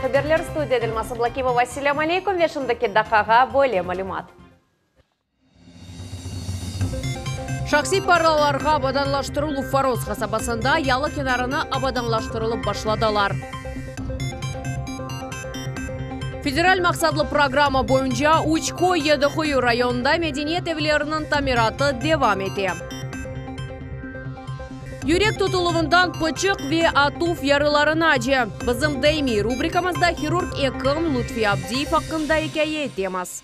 haberler, studiyada Elmaz Ablâkimova. Selâm aleyküm ve şimdiki daqqağa böyle malümat. Şahsiy paralarğa abadanlaştırıluv Foros qasabasında yalı kenarını abadanlaştırılıp başladılar. Federal maqsatlı programma boyunca Üç Köy Yedi Quyu rayonında medeniyet evleriniñ tamiratı devam ete. Yürek tutuluvından pıçıq ve atuv yarılarınace. Bizim daimiy rubrikamızda hirurg ekim Lutfi Abdiyev aqqında ikâye etemiz.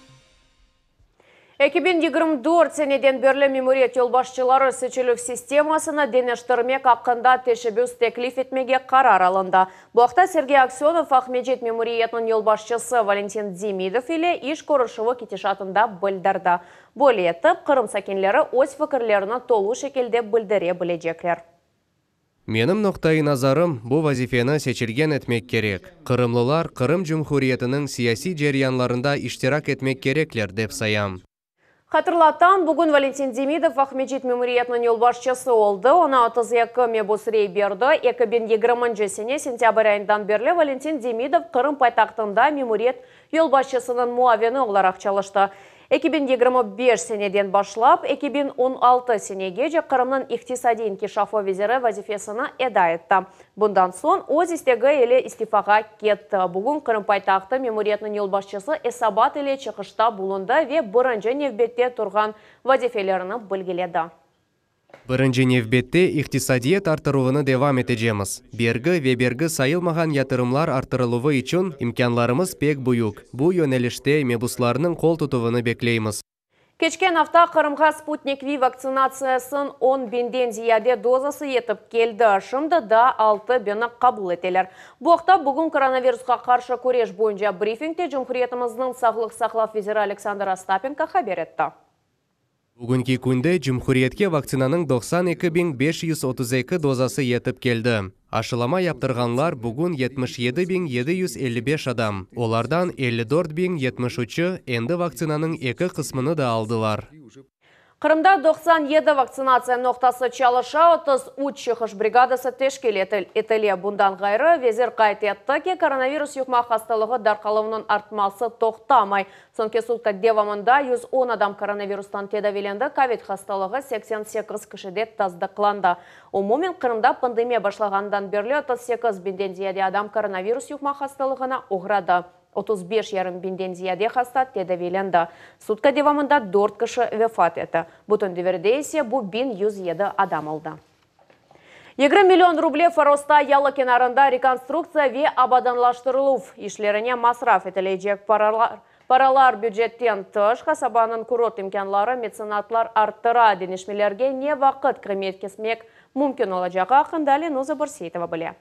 2024 seneden berli memuriyet yolbaşçıları seçilüv sistemasını deñiştirmek aqqında teşebbüs teklif etmege qarar alındı. Bu aqta Sergey Aksönov Aqmescit memuriyetiniñ yolbaşçısı Valentin Demidov ile iş körüşüvi ketişatında bildirdi. Böyle etip, Qırım sakinleri öz fikirlerini tolu şekilde bildire bilecekler. Menim noqtai nazarım, bu vazifeni seçilgen etmek kerek. Qırımlılar Qırım Cumhuriyetiniñ siyasiy ceryanlarında iştirak etmek kerekler, dep sayam. Hatırlatam, bugün Valentin Demidov Aqmescit memuriyetiniñ yolbaşçısı oldı. Oña 32 mebus rey berdi. 2020 sene sentâbr ayından berli Valentin Demidov Qırım paytahtında memuriyet yolbaşçısınıñ muavini olaraq çalıştı. 2025 seneden başlap 2016 senegece Qırımnıñ iqtisadiy inkişafı veziri vazifesini eda etti. Bundan soñ öz istegi ile istifağa ketti. Bugün Qırım paytahtı memuriyetiniñ yolbaşçısı esabat ile çıqışta bulundı ve birinci nevbette turğan vazifelerini belgiledi. Birinci nevbette iqtisadiyat arttıruvını devam etecemiz. Bergi ve bergi sayılmağan yatırımlar arttırıluvı içün imkânlarımız pek büyük. Bu yönelişte mebuslarnıñ qol tutuvını bekleymiz. Keçken afta Qırımğa Sputnik V vaktsinatsiyasınıñ 10 biñden ziyade dozası yetip keldi. Şimdi daa 6 biñi qabul eteler. Bu aqta bugün koronavirusqa qarşı küreş boyunca brifingde Cumhuriyetimizniñ sağlıq saqlav veziri Aleksandr Ostapenko haber etti. Bugünki künde cumhuriyetke vaktsinanıñ 92 532 dozası yetip keldi. Aşılama yaptırğanlar bugün 77 755 adam. Olardan 54 073-i endi vaktsinanıñ eki qısmını da aldılar. Qırımda 97 vaktsinatsiya noqtası çalışa, 33 çıqış brigadası teşkil etile. Bundan ğayrı, vezir qayd etti ki, koronavirus yuqma hastalığı darqaluvınıñ artması toqtamay. Soñki sutka devamında 110 adam koronavirustan tedaviylendi, kovid hastalığı 88 kişide tasdıqlandı. Umumen Qırımda pandemiya başlağanından berli 38 biñden ziyade adam koronavirus yuqma hastalığına oğradı. 35,5 biñden ziyade hasta tedaviylendi. Sutka devamında 4 kişi vefat etti. Bütün devirde ise bu 1107 adam oldı. 20 million ruble Forosta yalı kenarında rekonstruktsiya ve abadanlaştırıluv işlerine masraf etilecek paralar. Paralar bücetten tış, qasabanıñ kurort imkânları metsenatlar arttıra. Deñişmelerge ne vaqıt qıymet kesmek mümkün olacağı aqqında Lenuza Bürseitova bile.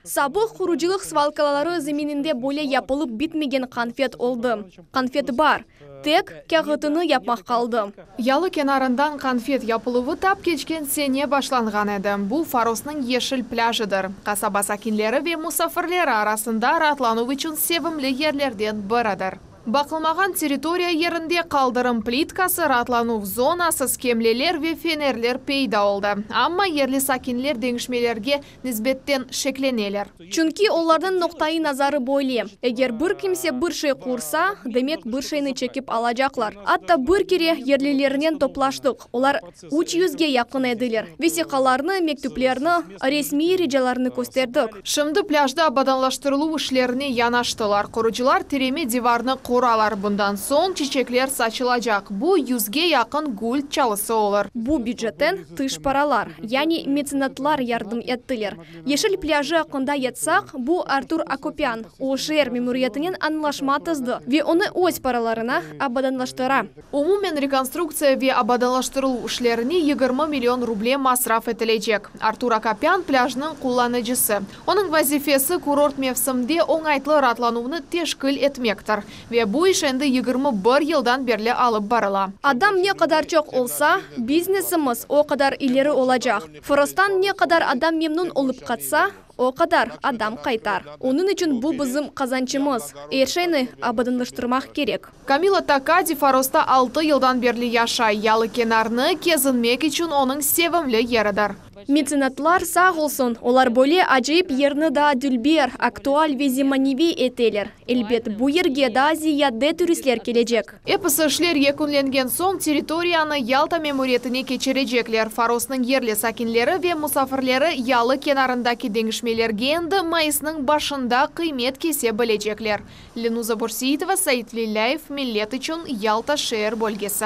Sabıq qurucılıq svalkaları zemininde böyle yapılıp bitmegen qanfet oldı. Qanfet bar, tek kâğıtını yapmaq qaldı. Yalı kenarından qanfet yapıluvı tap keçken sene başlanğan edi. Bu Forosnıñ yeşil plâjıdır. Qasaba sakinleri ve musafirleri arasında raatlanuv içün sevimli yerlerden biridir. Baqılmağan territoriya yerinde qaldırım plitkası, raatlanuv zonası, skemleler ve fenerler peyda oldı. Amma yerli sakinler deñişmelerge nisbetten şekleneler. Çünki olarnıñ noqtaiy nazarı böyle. Eger bir kimse bir şey qursa, demek bir şeyni çekip alacaqlar. Atta bir kere yerlilernen toplaştıq. Olar 300-ge yaqın ediler. Vesiqalarnı, mektüplerni, resmiy ricalarnı kösterdik. Şimdi plâjda abadanlaştırıluv işlerine yanaştılar. Qurucılar tireme divarnı quralar. Bundan soñ çiçekler saçılacaq. Bu 100-ge yaqın gül çalısı olur. Bu bücetten tış paralar, yani metsenatlar yardım ettiler. Yeşil plâjı aqqında aytsaq, bu Artur Akopyan. O şeer memuriyetinen añlaşma tizdi ve onı öz paralarına abadanlaştıra. Umumen rekonstruktsiya ve abadanlaştırıluv işlerine 20 million ruble masraf etilecek. Artur Akopyan plâjnıñ qullanıcısı. Onıñ vazifesi kurort mevsimde oñaytlı raatlanuvnı teşkil etmektir. Ve bu iş endi 21 yıldan berli alıp barıla. Adam ne qadar çoq olsa, biznesimiz o qadar ileri olacaq. Forostan ne qadar adam memnün olıp qaytsa, o qadar adam qaytar. Onıñ içün bu bizim qazançımız. Er şeyni abadanlaştırmaq kerek. Kamila Takadi Forosta 6 yıldan berli yaşay. Yalı kenarını kezinmek içün onıñ sevimli yeridir. Metsenatlar sağ olsun, olar böyle acayip yerni daa dülber, aktual ve zemaneviy eteler. Elbet, bu yerge daa ziyade turistler kelecek. Episi işler yekünlengen soñ territoriyanı Yalta memuriyetine keçirecekler. Forosnıñ yerli sakinleri ve musafirleri yalı kenarındaki deñişmelerge endi mayısnıñ başında qıymet kese bilecekler. Lenuza Börseitova, Sait Velilâyev, Millet içün, Yalta şeer bölgesi.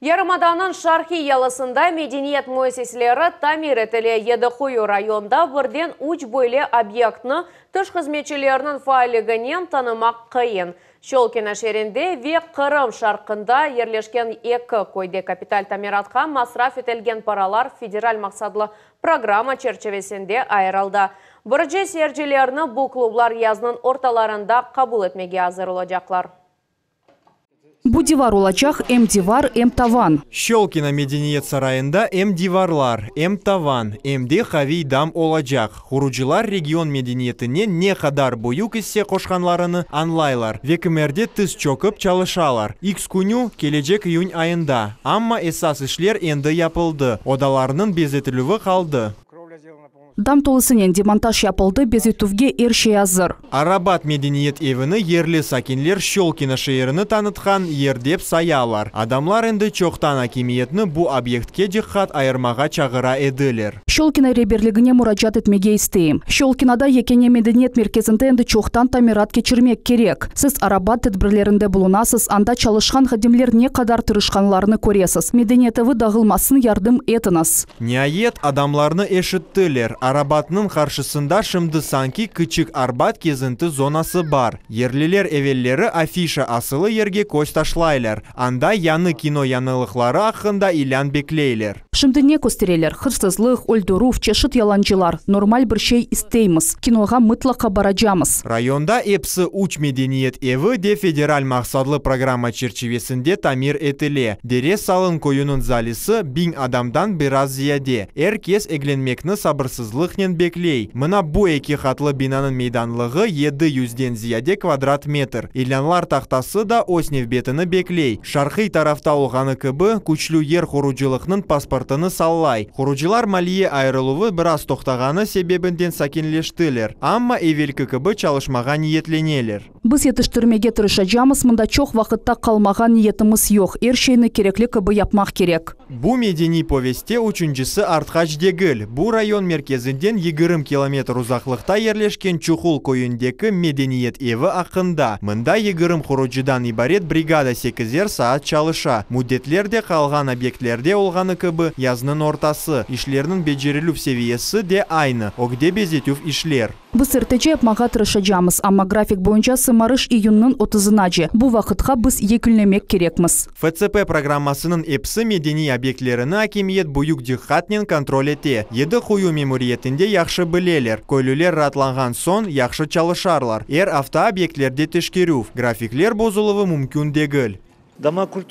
Yarımadanıñ şarqiy yalısında medeniyet müessiseleri tamir etile. Yedi Quyu rayonında birden üç böyle obyektni tış hızmetçileriniñ faalliginen tanımaq qıyın. Şçolkino şeerinde ve Qırım şarqında yerleşken eki köyde kapital tamiratqa masraf etilgen paralar federal maqsatlı programma çerçivesinde ayırıldı. Birinci seyircilerni bu klublar yaznıñ ortalarında qabul etmege azır olacaqlar. Bu divar olacaq, em divar, em tavan. Şçolkino medeniyet sarayında em divarlar, em tavan, em de qaviy dam olacaq. Qurucılar region medeniyetine ne qadar büyük isse qoşqanlarını añlaylar ve kimerde tiz çökip çalışalar. İks künü, kelecek iyün ayında. Amma esas işler endi yapıldı, odalarnıñ bezetilüvi qaldı. Dam tolusınen demontaj yapıldı, bezetüvge er şey azır. Arabat medeniyet evini yerli sakinler Şçolkino şeerini tanıtqan yer dep sayalar. Adamlar endi çoqtan akimiyetni bu obyektke diqqat ayırmağa çağıra ediler. Şçolkino reberligine muracaat etmege isteyim. Şçolkinoda yekâne medeniyet merkezinde endi çoqtan tamirat keçirmek kerek. Siz Arabat tedbirlerinde bulunasız, anda çalışqan hadimler ne qadar tırışqanlarını köresiz. Medeniyet evi dağılmasın, yardım etiñiz. Niayet, adamlarnı eşittiler. Arabatnıñ qarşısında şimdi sanki Kiçik Arbat kezinti zonası bar. Yerliler evelleri afişa asılı yerge köz taşlaylar. Anda yañı kino yañılıqları aqqında ilân bekleyler. Şimdi ne köstereler? Hırsızlıq, öldürüv, çeşit yalancılar. Normal bir şey isteymiz. Kinoğa mıtlaqa baracamız. Rayonda episi üç medeniyet evi de federal maqsatlı programma çerçivesinde tamir etile. Dere Salın köyüniñ zalisi 1000 adamdan biraz ziyade. Er kes eglenmekni sabırsızlıqnen bekley. Mına bu eki qatlı binanıñ meydanlığı 700-den ziyade kvadrat metr. İlânlar tahtası da öz nevbetini bekley. Şarqiy tarafta olğanı kibi, küçlü yer qurucılıqnıñ pasportını sallay. Qurucılar maliye ayırıluvı biraz toqtağanı sebebinden sakinleştiler, amma evelki kibi çalışmağa niyetleneler. Biz yetiştirmege tırışacamız, mında çoq vaqıtta qalmağa niyetimiz yoq, er şeyni kerekli kibi yapmaq kerek. Bu medeniy povestte üçüncisi artqaç degil. Bu rayon merkezinden 20 kilometr uzaqlıqta yerleşken Çuhul köyündeki medeniyet evi aqqında. Mında 20 qurucıdan ibaret brigada sekizer saat çalışa. Müddetler de qalğan obyektlerde olğanı kibi, yaznıñ ortası. İşlerniñ becerilüv seviyesi de aynı, ögde bezetüv işler. Biz ertece yapmağa tırışacamız, amma grafik boyunca sımarış iyünniñ otuzınace. Bu vaqıtqa biz yekünlemek kerekmiz. FSP programmasınıñ episi medeniy obyektlerini akimiyet büyük diqqatnen kontrol ete. Yedi Quyu memuriyetinde yahşı bileler, köylüler raatlanğan soñ yahşı çalışarlar. Er afta obyektlerde teşkerüv, grafikler bozuluvı mümkün degil.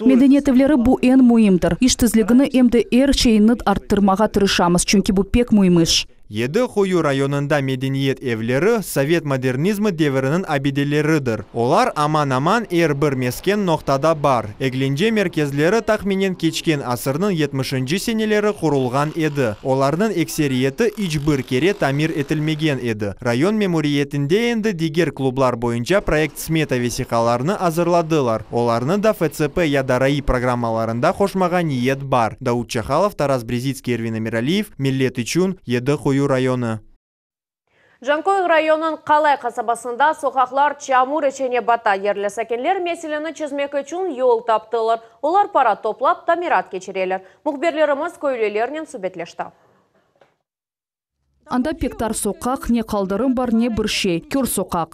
Medeniyet evleri bu eñ müimdir. İş tezligini em de er şeyni arttırmağa tırışamız, çünki bu pek müim iş. Yedi Quyu rayonında medeniyet evleri sovet modernizmi deviriniñ abideleridir. Olar aman-aman er bir mesken noqtada bar. Eglence merkezleri tahminen keçken asırnıñ 70-nci seneleri qurulğan edi. Olarnıñ ekseriyeti iç bir kere tamir etilmegen edi. Rayon memuriyetinde endi diger klublar boyunca proyekt-smeta vesiqalarını azırladılar. Olarnı da FSP ya da RAI programmalarında qoşmağa niyet bar. Daud Çahalov, Taras Brezitskiy, Ervin Emiraliyev, Millet içün, Yedi Quyu rayonı. Canköy rayonınıñ Qalay qasabasında soqaqlar çamur içine bata. Yerli sakinler meseleni çezmek içün yol taptılar. Olar para toplap tamirat keçireler. Mühbirlerimiz köylülernen subetleşti. Anda pek tar soqaq, ne qaldırım bar, ne bir şey. Kör soqaq.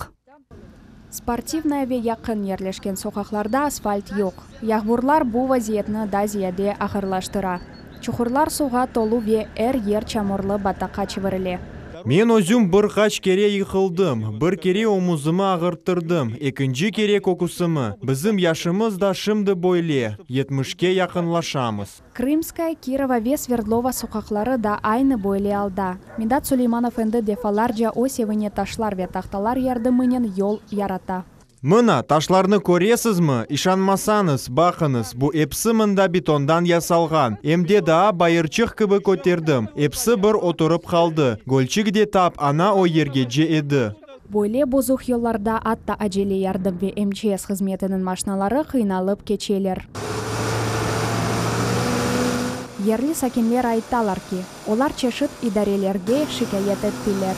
Sportivnaya ve yaqın yerleşken soqaqlarda asfalt yoq. Yağmurlar bu vaziyetni daa ziyade ağırlaştıra. Çuqurlar suvğa tolu ve er yer çamurlı bataqqa çevirile. Men özüm bir qaç kere yıqıldım. Bir kere omuzımı ağırttırdım, ekinci kere köküsimi. Bizim yaşımız da şimdi böyle, 70-ke yaqınlaşamız. Krımskaya, Kirova ve Sverdlova soqaqları da aynı böyle alda. Midat Suleymanov endi defalarca öz evine taşlar ve tahtalar yardımınen yol yarata. Mına, taşlarnı köresizmi? İşanmasañız, baqıñız, bu episi mında betondan yasalğan. Em de daa bayırçıq kibi köterdim, episi bir oturıp qaldı. Gölçik de tap ana o yergece edi. Böyle bozuq yollarda atta acele yardım ve MÇS hızmetiniñ maşnaları qıynalıp keçeler. Yerli sakinler aytalar ki, olar çeşit idarelerge şikâyet ettiler.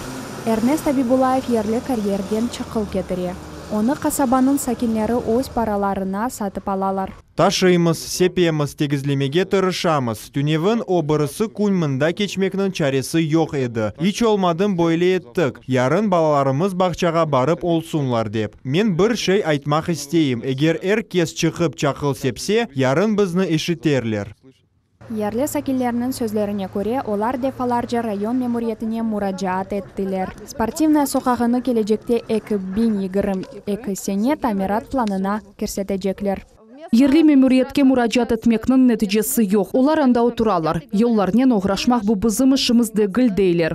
Ernest Abibullayev yerli karyerden çaqıl ketire. Onı qasabanıñ sakinleri öz paralarına satıp alalar. Taşıymız, sepemiz, tegizlemege tırışamız. Tünevin o birisi kün mında keçmekniñ çaresi yoq edi. İç olmadım böyle ettik, yarın balalarımız bağçağa barıp olsunlar dep. Men bir şey aytmaq isteyim, eger er kes çıqıp çaqıl sepse, yarın bizni eşiterler. Yerli sakinlerniñ sözlerine köre, olar defalarca rayon memuriyetine muracaat ettiler. Sportivnaya soqağını kelecekte 2022 sene tamirat planına kirsetecekler. Yerli memuriyetke muracaat etmekniñ neticesi yoq. Olar anda oturalar. Yollarnen oğraşmaq bu bizim işimiz degil, deyler.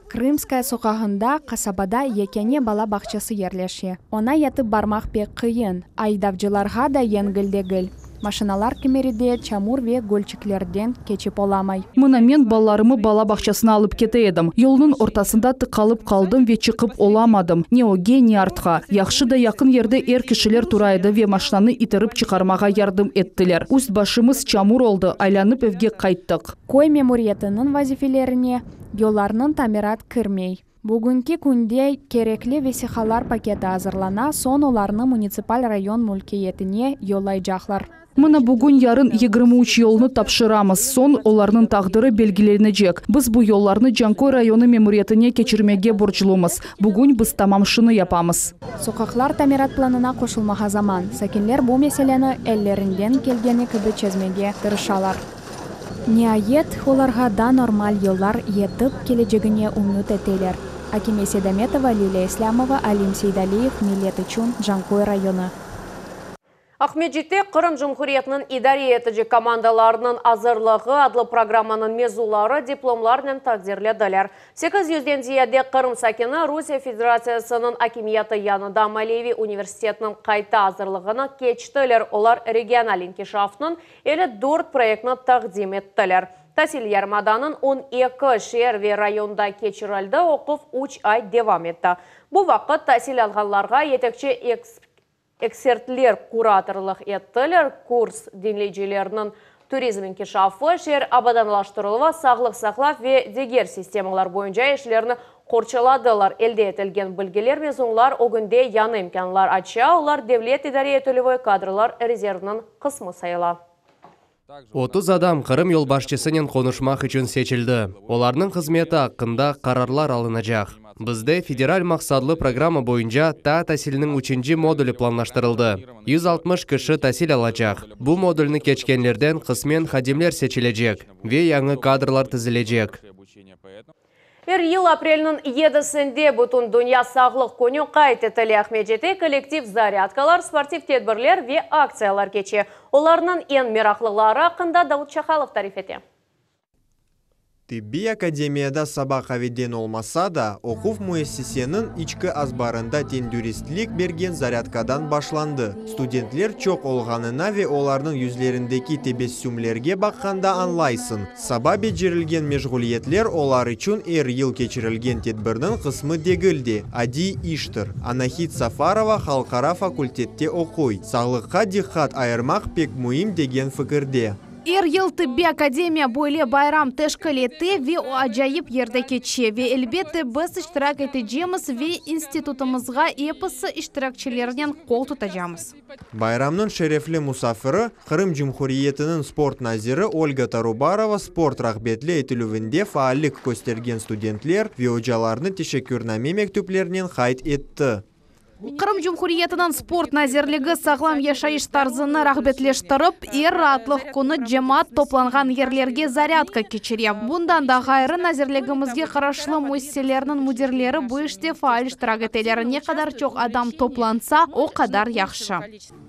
Krımskaya soqağında qasabada yekâne bala bağçası yerleşe. Oña yetip barmaq pek qıyın, aydavcılarğa da yengil degil. Maşinalar kimeride çamur ve gölçiklerden keçip olamay. Mına men balalarımı bala bağçasına alıp kete edim. Yolnıñ ortasında tıqalıp qaldım ve çıqıp olamadım, ne ögge, ne artqa. Yahşı da yaqın yerde er kişiler tura edi ve maşinanı iterip çıqarmağa yardım ettiler. Üst-başımız çamur oldı, aylanıp evge qayttıq. Köy memuriyetiniñ vazifelerine yollarnıñ tamirat kirmey. Bugünki künde kerekli vesiqalar paketi azırlana, soñ olarnı munitsipal rayon mülkiyetine yollaycaqlar. Mına bugün, yarın 23 yolnı tapşıramız, soñ olarnıñ taqdiri belgilenecek. Biz bu yollarnı Canköy rayonı memuriyetine keçirmege borclumız. Bugün biz tamam şunı yapamız. Soqaqlar tamirat planına qoşulmağa zaman, sakinler bu meseleni ellerinden kelgeni kibi çezmege tırışalar. Niayet, olarğa da normal yollar yetip kelecegine ümüt eteler. Akime Seydametova, Lilâ İslâmova, Alim Seydaliyev, Millet içün, Canköy rayonı. Aqmescitte Qırım Cumhuriyetiniñ idare etici komandalarınıñ azırlığı adlı programmanıñ mezunları diplomlarnen taqdirlediler. 800-den ziyade Qırım sakini Rusiye Federatsiyasınıñ akimiyeti yanında Maliyeviy universitetiniñ qayta azırlığını keçtiler, olar regional inkişafnıñ 54 proyektini taqdim ettiler. Tasil yarımadanıñ 12 şeer ve rayonında keçirildi, oquv üç ay devam etti. Bu vaqıt tasil alğanlarğa yetekçi ekspertler kuratorlıq ettiler, kurs diñleyicileriniñ turizm inkişafı, şeer abadanlaştırıluvı, sağlıq saqlav ve diger sistemalar boyunca işlerini qorçaladılar. Elde etilgen bilgiler mezunlar ögünde yañı imkânlar aça, olar devlet idare etilüvi kadrlar rezerviniñ qısmı sayıla. 30 adam Qırım yolbaşçısınen qonuşmaq içün seçildi. Olarnıñ hızmeti aqqında qararlar alınacaq. Bizde federal maqsadlı programma boyunca taa tasilniñ üçünci moduli planlaştırıldı. 160 kişi tasil alacaq. Bu modulni keçkenlerden qısmen hadimler seçilecek ve yañı kadrlar tizilecek. Er yıl aprelniñ yedisinde Bütündünya sağlıq künü qayd etile. Aqmescitte kollektiv zarâdkalar, sportiv tedbirler ve aktsiyalar keçe. Olarnıñ eñ meraqlıları aqqında Davut Çakalov tarif ete. Tibbiy akademiyada saba qaveden olmasa da, oquv müessiseniñ içki azbarında tendüristlik bergen zarâdkadan başlandı. Studentler çoq olğanına ve olarnıñ yüzlerindeki tebessümlerge baqqanda añlaysıñ, saba becerilgen meşğuliyetler olar içün er yıl keçirilgen tedbirniñ qısmı degil de, adiy iştir. Anahit Safarova halqara fakultette oquy, sağlıqqa diqqat ayırmaq pek müim degen fikirde. Er yıl Tibbiy akademiya böyle bayram teşkil ete ve o acayip yerde keçe. Ve, elbette, biz iştirak etecemiz ve institutımızğa episi iştirakçilerinen qol tutacamız. Bayramnıñ şerefli musafiri, Qırım Cumhuriyetiniñ sport naziri Olga Tarubarova sport rağbetli etilüvinde faallik köstergen studentler ve ocalarnı teşekkürname mektüplerinen qayd etti. Qırım Cumhuriyetiniñ Sport nazirligi sağlam yaşayış tarzını rağbetleştirip, er raatlıq künü cemaat toplanğan yerlerge zarâdka keçire. Bundan da ğayrı, nazirligimizge qaraşlı müessiselerniñ müdirleri bu işte faal iştirak eteler. Ne qadar çoq adam toplansa, o qadar yahşı.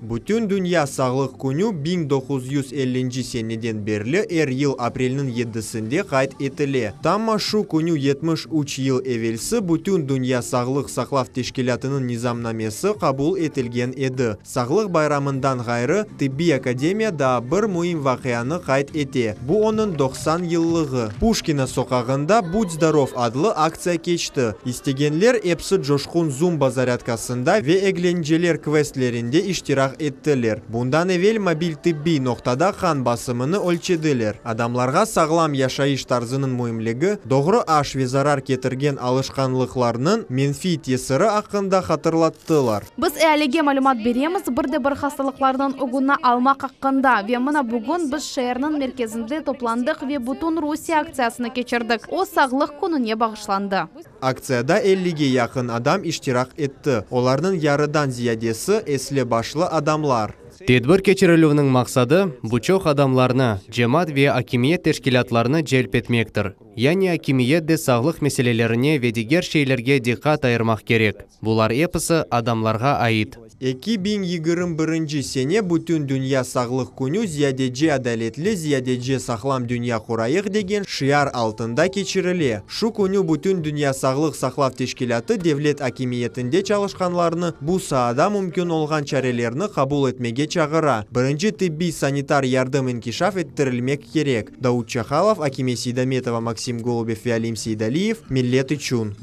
Bütün Dünya sağlıq künü 1950-nci seneden berli er yıl aprelniñ yedisinde qayd etile. Tamma şu künü 73 yıl evelsi Bütün Dünya sağlıq saqlav teşkilâtınıñ nizamnamesi. nizamnamesi qabul etilgen edi. Sağlıq bayramından ğayrı, Tıbbiy akademiya daa bir müim vaqianı qayd ete, bu onıñ 90 yıllığı. Puşkina soqağında Budь zdorov adlı aktsiya keçti. İstegenler epsi coşqun zumba zarâdkasında ve eglenceler kvestlerinde iştirak ettiler. Bundan evel mobil tıbbiy noqtada qan basımını ölçediler. Adamlarğa sağlam yaşayış tarzınıñ müimligi, doğru aş ve zarar ketirgen alışqanlıqlarnıñ menfiy tesiri aqqında hatırlattılar. Biz ealige malümat beremiz, bir de bir hastalıqlarnıñ ögüni almaq aqqında. Ve mına bugün biz şeerniñ merkezinde toplandıq ve bütün Rusiye aktsiyasını keçirdik, o, Sağlıq kününe bağışlandı. Aktsiyada ellige yaqın adam iştirak etti, olarnıñ yarıdan ziyadesi, esli-başlı adamlar. Tedbir keçirilüvniñ maqsadı, bu çoq adamlarnı, cemaat ve akimiyet teşkilâtlarını celp etmektir. Yani akimiyet de sağlıq meselelerine ve diger şeylerge diqqat ayırmaq kerek. Bular episi adamlarğa ait. 2021 sene Bütündünya sağlıq künü Ziyadece adaletli, ziyadece sağlam dünya qurayıq degen şiar altında keçirile. Şu künü Bütündünya sağlıq saqlav teşkilâtı devlet akimiyetinde çalışqanlarnı bu saada mümkün olğan çarelerni qabul etmege çağıra. Birinci tibbiy-sanitar yardım inkişaf ettirilmek kerek. Daud Çahalov, Akime Seydametova, Maksim Golubev ve Alim Seydaliyev, Millet içün.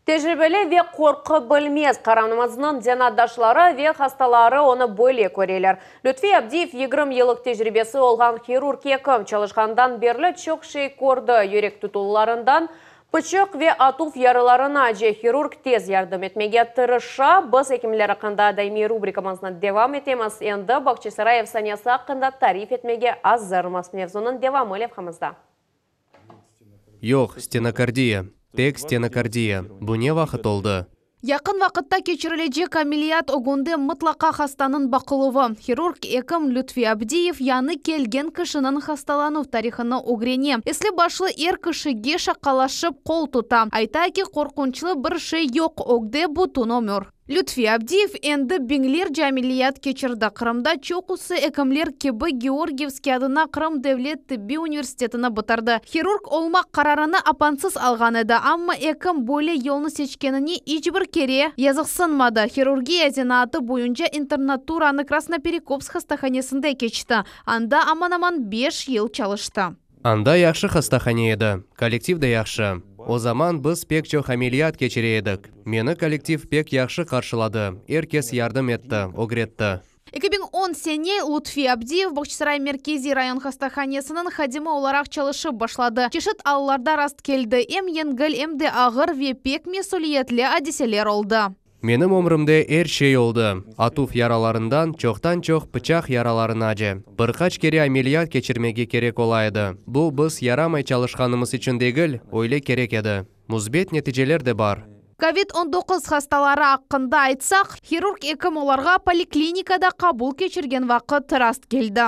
Tecribeli ve qorqu bilmez qaramanımıznıñ zenaatdaşları ve hastaları onı böyle köreler. Lütfi Abdiyev 20 yıllıq tecribesi olğan hirurg ekim, çalışqandan berli çoq şey kördi, yürek tutullarından pıçıq ve atuv yaralarınace hirurg tez yardım etmege tırışa. Biz ekimler aqqında daimiy rubrikamıznı devam etemiz. Endi Bağçasaray efsanesi aqqında tarif etmege azırmız. Mevzunıñ devamı levhamızda. Yoq, stenokardiya. Tek stenokardiya. Bu ne vaqıt oldı? Yaqın vaqıtta keçirilecek ameliyat ögünde mıtlaqa hastanıñ baqıluvı. Hirurg ekim Lütfi Abdiyev yañı kelgen kişiniñ hastalanuv tarihını ögrene. Esli-başlı er kişige şaqalaşıp qol tuta. Ayta ki, qorqunçlı bir şey yoq, ögde bütün ömür. Lütfi Abdiyev endi biñlerce ameliyat keçirdi. Qırımda çoqusı ekimler kibi Georgiyevskiy adına Qırım devlet tibbiy universitetini bitirdi. Hirurg olmaq qararını apansız alğan edi, amma ekim böyle yolnı seçkenine iç bir kere yazıqsınmadı. Hirurgiya zenaatı boyunca internaturanı Krasnoperekopsk hastahanesinde keçti, anda aman-aman beş yıl çalıştı. Anda yahşı hastahane edi, kollektiv de yahşı. O zaman biz pek çoq ameliyat keçire edik. Meni kollektiv pek yahşı qarşıladı, er kes yardım etti, ögretti. 2010 sene Lutfi Abdiyev Bağçasaray merkeziy rayon hastahanesiniñ hadimi olaraq çalışıp başladı. Çeşit allarda rastkeldi, em yengil, em de ağır ve pek mesüliyetli adiseler oldı. Menim ömrümde er şey oldı, atuv yaralarından çoqtan-çoq pıçaq yaralarınace. Bir qaç kere ameliyat keçirmege kerek ola edi. Bu, biz yaramay çalışqanımız içün degil, öyle kerek edi. Müsbet neticeler de bar. Kovid 19 hastaları aqqında aytsaq, hirurg ekim olarğa poliklinikada qabul keçirgen vaqıt rastkeldi.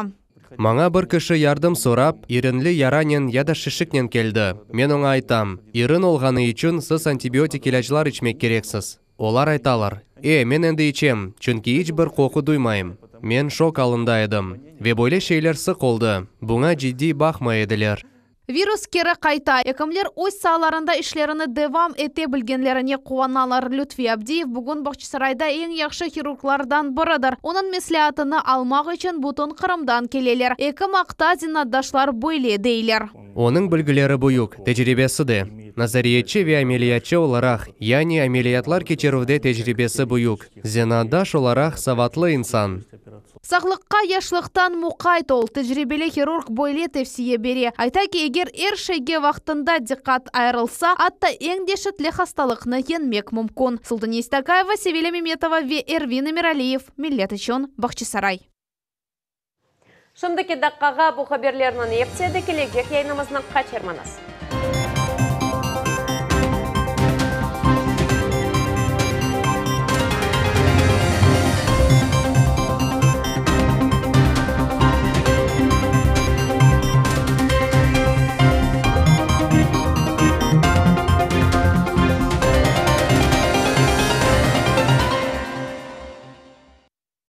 Maña bir kişi yardım sorap, irinli yaranen ya da şişiknen keldi. Men oña aytam, İrin olğanı içün siz antibiotik ilâclar içmek kereksiz. Olar aytalar, E, men endi içem, çünki iç bir qoqu duymayım. Men şok alında edim. Ve böyle şeyler sıq oldı, buña ciddiy baqmay ediler. Virus keri qayta. Ekimler öz saalarında işlerini devam ete bilgenlerine quvanalar. Lütfi Abdiyev bugün Bağçasarayda eñ yahşı hirurglardan biridir. Onıñ mesleatını almaq içün bütün Qırımdan keleler. Ekim aqta zenaatdaşlar böyle deyler. Onıñ bilgileri büyük, tecribesi de. Nazariyetçi ve ameliyatçı olaraq, yani ameliyatlar keçirüvde tecribesi büyük. Zenaatdaş olaraq savatlı insan. Sağlıqqa yaşlıqtan muqayt ol, tecribeli hirurg böyle tevsiye bere. Ayta ki, eger er şeyge vaqtında diqqat ayırılsa, atta eñ deşetli hastalıqnı yeñmek mümkün. Sultaniye Stakayeva, Sevilâ Memetova ve Ervin Emiraliyev, Millet içün, Bağçasaray. Şimdiki daqqağa bu haberlerniñ episi edi, kelecek yayınımıznı qaçırmañız.